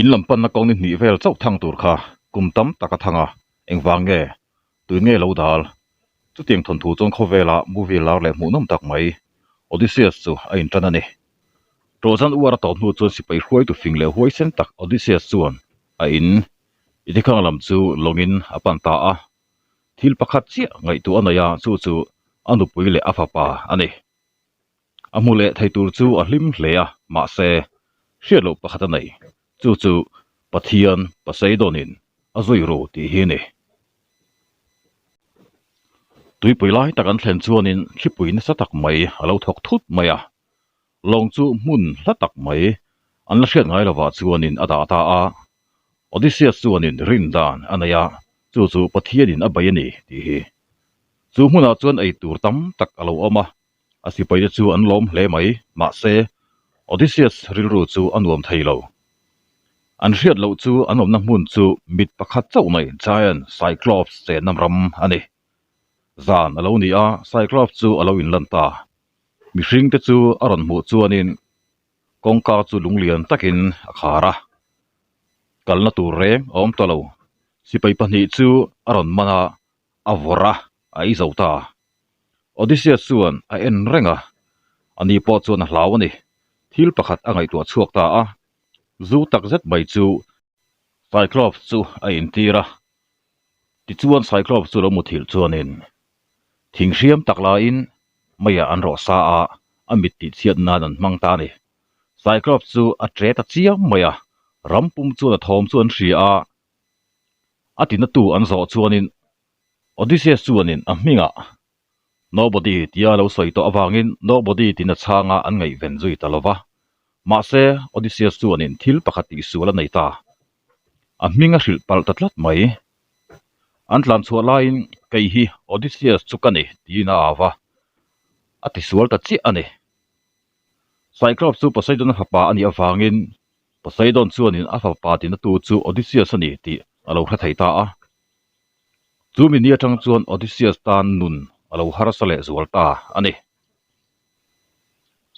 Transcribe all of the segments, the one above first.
In lam panna kawng ni hnih vel chauh thang tur kha kum tam tak a thang a, engvang nge? Tui nge lo dal? Chutiang thawnthu chuan khawvela movie lar leh hmuhnawm tak mai Odysseus chu a intan a ni. Trojan uar a tawp hnu chuan sipai hruaitu fing leh huaisen tak Odysseus chuan a in Ithikhang lam chu lawngin a pan ta a. Thil pakhat chiah ngaihtuah a nei a, chu chu a nupui leh a fapa a ni. A hmu leh thei tur chu a hlim hle a, mahse, hriat loh pakhat a nei. Chu chu Pathian Poseidon-in a zui ru tih hi a ni. Tuipui lai tak an thlen chuanin thlipui nasa tak mai a lo thawk thut mai a, lawng chu hmun hla tak mai an la hriat ngai lovah chuanin a dah ta a. Odysseus chuanin rin dan a nei a, chu chu Pathianin a bei a ni tih hi. Chu hmunah chuan ei tur tam tak a lo awm a, A sipaite chu an lawm hle mai, mahse, Odysseus rilru chu a nuam thei lo. An hriat loh chu an awmna hmun chu mit pakhat chauh nei giant Cyclops chenna ram a ni. Zan a lo ni a, Cyclops chu a lo inlan ta. Mihringte chu a rawn hmuh chuanin kawngka chu lunglian takin a khar a. Kalna tur reng a awm ta lo. Sipai pahnih chu a rawn man a, a vawrh a, a ei zo ta. Odysseus chuan a en reng a, ani pawh chuan a hlau a ni. Thil pakhat a ngaihtuah chhuak ta a, zu tak zet mai chu Cyclops chu a intir a. Tichuan Cyclops chu lo muthilh chuanin thing hriam tak laiin meiah an rawh sa a, a mit tihchhiat nan an hmang ta a ni. Cyclops chu a ṭe ta chiang mai a, ram pum chuan a thawm chu an hria a, A tinatu an zawh chuanin Odysseus chuanin a hmingah Nobody tia lo sawi tawh avangin Nobody tiin a chhanga an ngaihven zui ta lo va. Mahse, Odysseus chuanin thil pakhat tihsual a nei ta. A hming a hrilh palh ta tlat mai. An tlan chhuah laiin kei hi Odysseus chu ka ni tiin a au va, a tisual ta chiah a ni. Cyclops chu Poseidon-a fapa a nih avangin Poseidon chuanin a fapa tinatu chu Odysseus a ni tih a lo hre thei ta a. Chu mi ni atang chuan Odysseus tan nun a lo harsa leh zual ta a ni.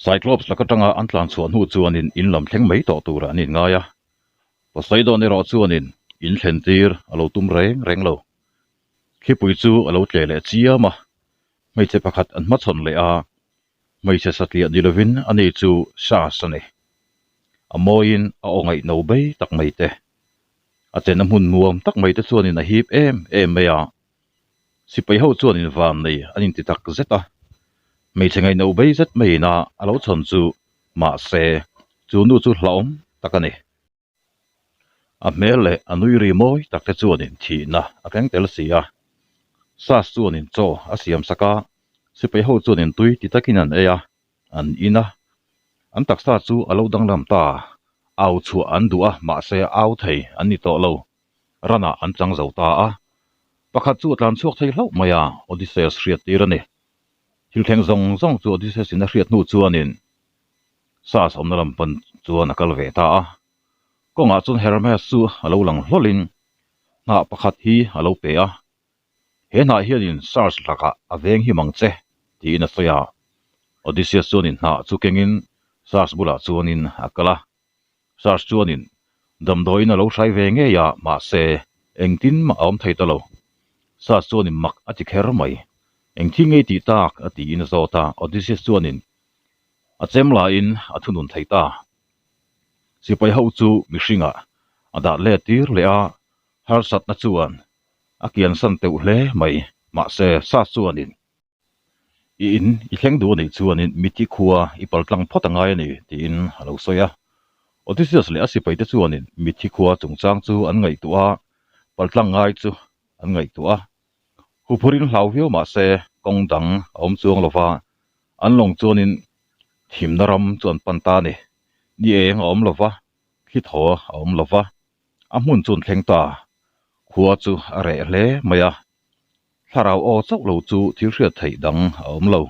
Cyclops lak atanga an tlan chhuah hnu chuanin in lam thleng mai tawh turah an inngai a. Poseidon erawh chuanin in thlen tir a lo tum reng reng lo. Thlipui chu a lo tle leh chiam a, hmeichhe pakhat an hmachhawn leh a, Hmeichhe satliah ni lovin ani chu Sas a ni. A mawiin a aw ngaihno bei tak mai te, a chena hmun nuam tak mai te chuanin a hip em em mai a. Sipai ho chuanin van nei an inti tak zet a. Hmeichhe ngaihno bei zet maiin a a lo chhawn chu mahse chu nu chu hlauhawm tak a ni. A hmel leh a nui ri mawi tak te chuanin thihna a keng tel si a. Sas chuanin chaw a siam sak a, sipai ho chuanin tui ti takin an ei a, an in a. An taksa chu a lo danglam ta, au chhuah an duh a, mahse au thei an ni tawh lo. Ranah an chang zo ta a. Pakhat chu a tlan chhuak thei hlauh mai a, Odysseus hriat tir a ni. Thil thleng zawng zawng chu Odysseus-in a hriat hnu chuanin Sas awmna lam pan chuan a kal ve ta a, kawngah chuan Hermes chu a lo lang hlawlhin hnah pakhat hi a lo pe a, He hnah hianin Sars lakah a veng him ang che, tiin a sawi a. Odysseus chuanin hnah chu kengin Sars bulah chuanin a kal a. Sars chuanin damdawiin a lo hrai ve ngei a, mahse engtin mah a awm thei ta lo. Sars chuanin mak a ti kher mai. Engthil ngei tih tak? a tiin a zawt a, Odysseus chuanin A chem laiin a thunun thei ta. Sipai ho chu mihringah a dah let tir leh a, harsatna chuan a kiansan teuh hle mai. Mahse, Sas chuanin, I in i thleng duh a nih chuanin mithi khua i paltlang phawt a ngai a ni, tiin a lo sawi a. Odysseus leh a sipaite chuanin mithi khua chungchang chu an ngaihtuah a, paltlang ngai chu an ngaihtuah a. Huphurin hlau viau mahse kawng dang a awm chuang lo va, An lawng chuanin thimna ram chu an pan ta a ni. Ni eng a awm lo va, thli thaw a awm lo va, a hmun chu an thleng ta. Khua chu a reh hle mai a, thlarau aw chauh lo chu thil hriat theih dang a awm lo.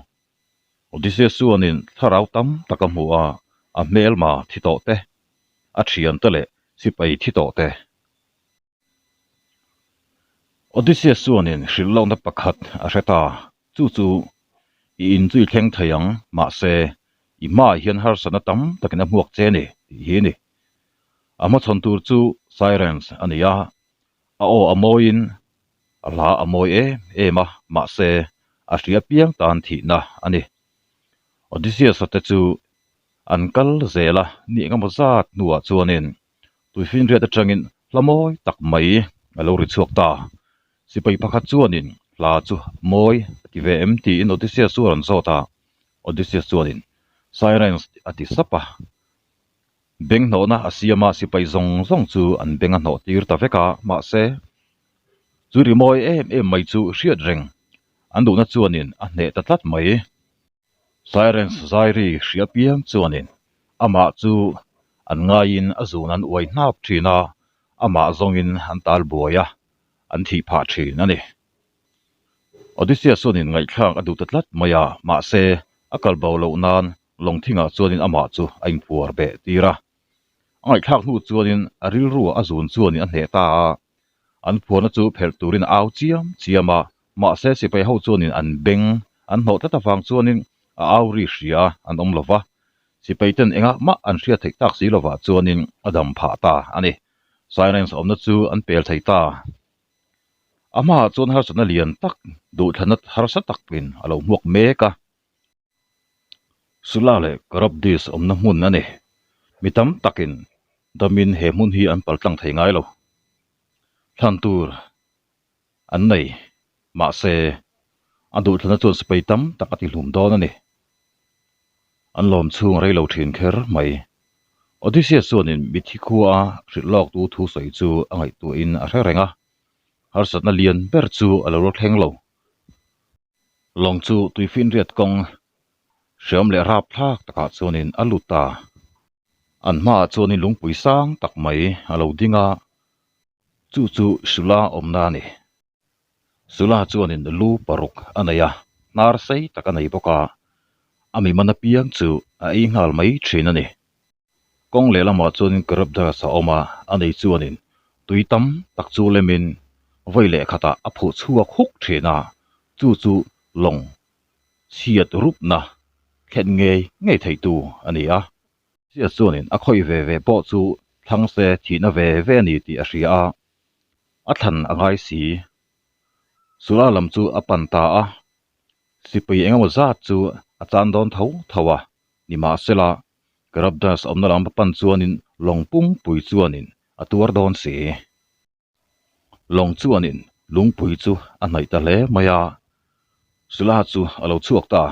Odysseus chuanin thlarau tam tak a hmu a, a hmelma thi tawh te, a thiante leh sipai thi tawh te. Odysseus chuanin hrilh lohna pakhat a hre ta, chu chu i in chu i thleng thei ang, mahse i hmaah hian harsatna tam takin a hmuak che a ni tih hi a ni. A hmachhawn tur chu Sirens a ni a, a aw a mawiin a hla a mawi em em a, mahse a hria piang tan thihna a ni. Odysseus-a te chu an kal zel a, ni engemaw zat hnuah chuanin tuifinriat atangin hla mawi tak mai a lo ri chhuak ta. Sipai pakhat chuanin hla chu mawi a ti ve em tiin Odysseus chu a rawn zawt a, Odysseus chuanin Sirens a ti sap a. Beng hnawhna a siam a, sipai zawng zawng chu an beng a hnawh tir ta vek a, mahse chu ri mawi em em mai chu hriat reng an duhna chuanin a hneh ta tlat mai. Sirens zairi hria piang chuanin amah chu an ngaiin a zun an uai hnap thin a, amah zawngin an tal buai a, an thih phah thin a ni. Odysseus chuanin ngaihthlak a duh ta tlat mai a, mahse a kal bo loh nan lawng thingah chuanin amah chu a inphuar beh tir a. A ngaihthlak hnu chuanin a rilruah a zun chuanin a hneh ta a, an phuarna chu phelh turin a au chiam chiam a, mahse sipai ho chuanin an beng an hnawh tlat avang chuanin a au ri hria an awm lo va, sipai ten engah mah an hriat theih tak si lovah chuanin a dam phah ta a ni. Sirens awmna chu an pel thei ta. A hmaah chuan harsatna lian tak duhthlanna harsa takin a lo hmuak mek a. Sula leh Charybdis awmna hmun a ni. Mi tam takin damin he hmun hi an paltlang thei ngai lo. Thlan tur an nei. Mahse, a duhthlanna chuan sipai tam tak a tihlum dawn a ni. An lawm chhung a rei lo thin kher mai. Odysseus chuanin mithi khua a hrilh lawktu thusawi chu a ngaihtuahin a hre reng a. Harsatna lian ber chu a lo la thleng lo. Lawng chu tuifinriat kawng hriam leh rap thlak takah chuanin a lut ta. An hmaah chuanin lungpui sang tak mai a lo ding a, chu chu Sula awmna a ni. Sula chuanin lu paruk a nei a, hnar sei tak a nei bawk a, a mi man apiang chu a ei nghal mai thin a ni. Kawng lehlamah chuanin Charybdis a awm a, a nei chuanin tui tam tak chu lemin vawi leh khatah a phuh chhuak huk thin a, chu chu lawng chhiat rupna thlen ngei ngei theitu a ni a. Chhiat chuanin a khawih ve ve pawh chu thlang se thihna ve ve a ni tih a hria a, a thlan a ngai si. Sula lam chu a pan ta a, sipui engemaw zat chu a chan dawn tho tho a, nimahsela Charybdis awmna lam a pan chuanin lawng pungpui chuanin a tuar dawn si. Lawng chuanin lungpui chu a hnaih ta hle mai a, Sula chu a lo chhuak ta.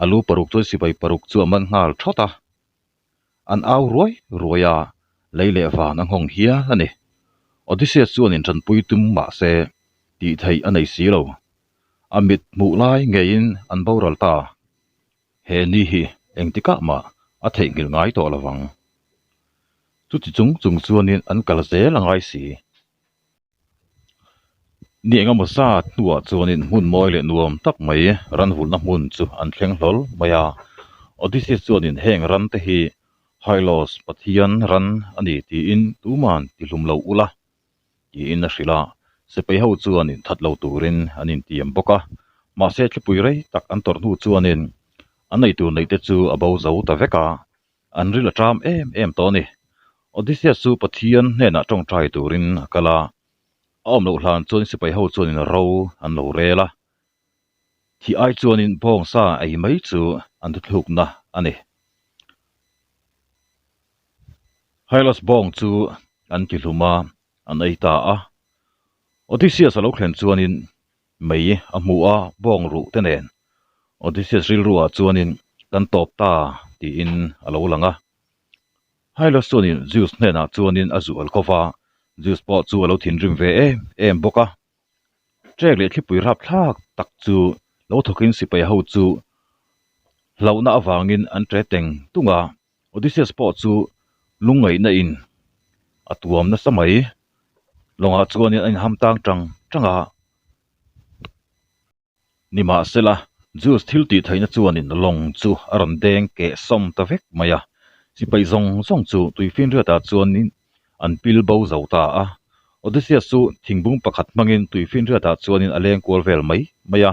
A lu paruk chuan sipai paruk chu a man nghal thawt a, an au ruai ruai a, lei leh van a nghawng hial a ni. Odysseus chuanin tanpui tum mah se tih theih a nei si lo. A mit hmuh lai ngeiin an boral ta. He ni hi engtikah mah a theihnghilh ngai tawh lo vang. Chuti chung chung chuanin an kal zel a ngai si. Ni engemaw zat hnuah chuanin hmun mawi leh nuam tak mai ran vulhna hmun chu an thleng hlawl mai a. Odysseus chuanin heng ran te hi Hylos pathian ran a ni tiin tuman tihlum lo ula tiin a hrilh a, sipai ho chuanin that lo turin an intiam bawk a, mahse thlipui rei tak an tawrh hnu chuanin an eitur neih te chu a bo zo ta vek a, an ril a ṭam em em tawh a ni. Odysseus chu Pathian hnenah ṭawngṭai turin a kal a, a awm loh hlan chuan sipai ho chuanin ro an lo rel a, thih ai chuanin bawngsa ei mai chu an thuthlukna a ni. Hylas bawng chu an ti hlum a, an ei ta a. Odysseus a lo thlen chuanin mei a hmu a, bawng ruh te nen. Odysseus rilruah chuanin kan tawp ta tiin a lo lang a. Hylas chuanin Zeus hnenah chuanin a zual kawp a, Zeus pawh chu a lo thinrim ve em em bawk a. Trek leh thlipui rapthlak tak chu lo thawkin sipai ho chu hlauhna avangin an tre teng tung a, Odysseus pawh chu lungngaihna in a tuam nasa mai. Lawngah chuanin a inham tang tang tang a. Nimahsela, Zeus thil tih theihna chuanin lawng chu a rawn deng keh sawm ta vek mai a, sipai zawng zawng chu tuifinriatah chuanin an pil bo zo ta a. Odysseus chu thingbung pakhat hmangin tuifinriatah chuanin a leng kual vel mai mai a.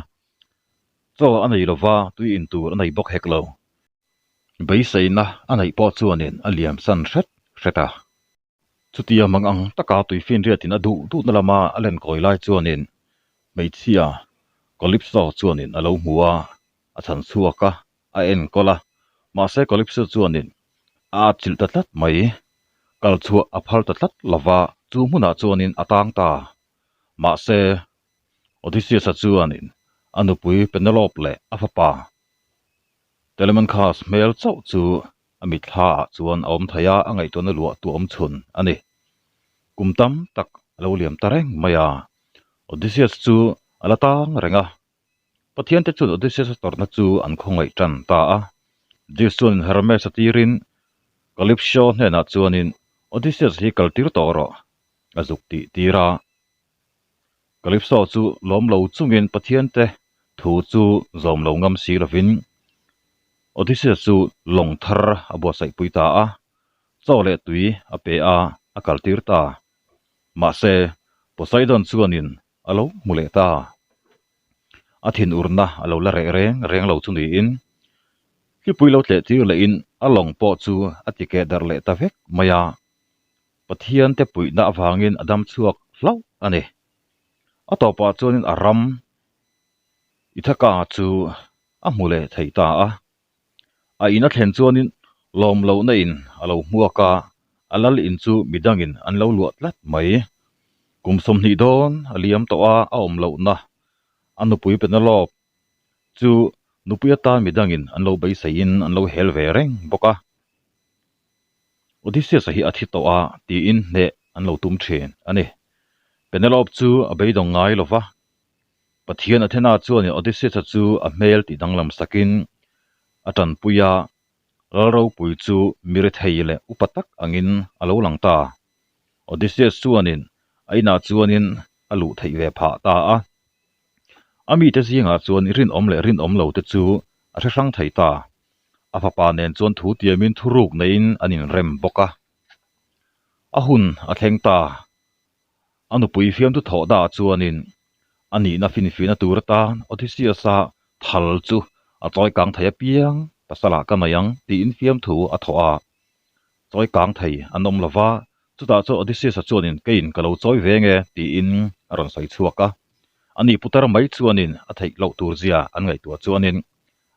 Chaw a nei lova, tui in tur a nei bawk hek lo. Beiseina a neih pawh chuanin a liam san hret hret a. Chutia mang ang taka tuifinriatin a duh duhna lama a len kawi lai chuanin hmeichhia Calypso chuanin a lo hmu a, a chhan chhuak a, a enkawl a. Mahse Calypso chuanin a atchilh ta tlat mai. Kal chhuah a phal ta tlat lova, chu hmunah chuanin a tang ta. Mahse Odysseus-a chuanin a nupui Penelope leh a fapa Telemachus hmel chauh chu a mitthla ah chuan a awm thei a, a ngaihtuahna luah tu awm chhun a ni. Kum tam tak a lo liam ta reng mai a, Odysseus chu a la tang reng a. Pathian te chuan Odysseus-a tawrhna chu an khawngaih tan ta a. Zeus chuanin Hermes-a tirin Calypso hnenah chuanin Odysseus hi kal tir tawh rawh a zuk tih tir a. Calypso chu lawm lo chungin Pathian te thu chu zawm lo ngam si lovin Odysseus chu lawng thar a buatsaih pui ta a, chaw leh tui a pe a, a kal tir ta. Mahse, Poseidon chuanin a lo hmu leh ta. A thinurna a lo la reh reng reng lo chu niin, hlipui lo tleh tir lehin a lawng pawh chu a ti keh darh leh ta vek mai a. Pathian te puihna avangin a dam chhuak hlauh a ni. A tawpah chuanin a ram Ithaca chu a hmu leh thei ta a. A in a thlen chuanin lawm lohna in a lo hmuak a, a lal in chu midangin an lo luah tlat mai. Kum 20 dawn a liam tawh a, a awm lohna a nupui Penelope chu nupui atan midangin an lo beiseiin an lo hel ve reng bawk a. Odysseus-a hi a thi tawh a tiin hneh an lo tum thin a ni. Penelope chu a beidawng ngai lo va, Pathian Athena chuanin Odysseus-a chu a hmel tih danglam sakin a tanpui a, lal ropui chu mi rethei leh upa tak angin a lo lang ta. Odysseus chuanin a inah chuanin a luh theih ve phah ta a. A mite zingah chuan rinawm leh rinawm lo te chu a hre hrang thei ta. A fapa nen chuan thu tiamin thuruk neiin an inrem bawk a. A hun a thleng ta. A nupui fiamtu thawh dah chuanin a nihna finfihna tur atan Odysseus-a thal chu a chawi kang thei apiang pasalah ka nei ang tiin fiamthu a thawh a. Chawi kang thei an awm lova, chutah chuan Odysseus-a chuanin keiin ka lo chawi ve nge tiin a rawn sawi chhuak a. Ani putar mai chuanin a theih loh tur zia an ngaihtuah chuanin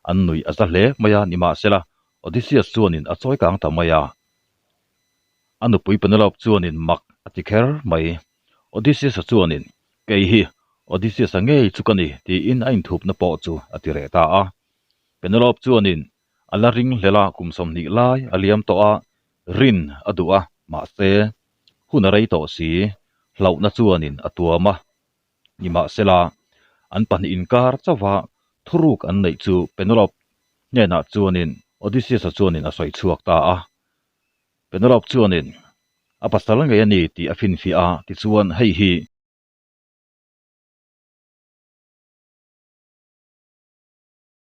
an nuih a za hle mai a, nimahsela Odysseus chuanin a chawi kang ta mai a. A nupui Penelope chuanin mak a ti kher mai. Odysseus-a chuanin, Kei hi Odysseus-a ngei chu ka ni, tiin a inthupna pawh chu a ti reh ta a. Penelope chuanin a la ring hlel a, kum 20 lai a liam tawh a, rin a duh a, mahse, hun a rei tawh si, hlauhna chuanin a tuam a. Nimahsela, an pahnih inkar chauha thuruk an neih chu Penelope hnenah chuanin Odysseus-a chuanin a sawi chhuak ta a. Penelope chuanin a pasal ngei a ni tih a finfiah a, tichuan hei hi.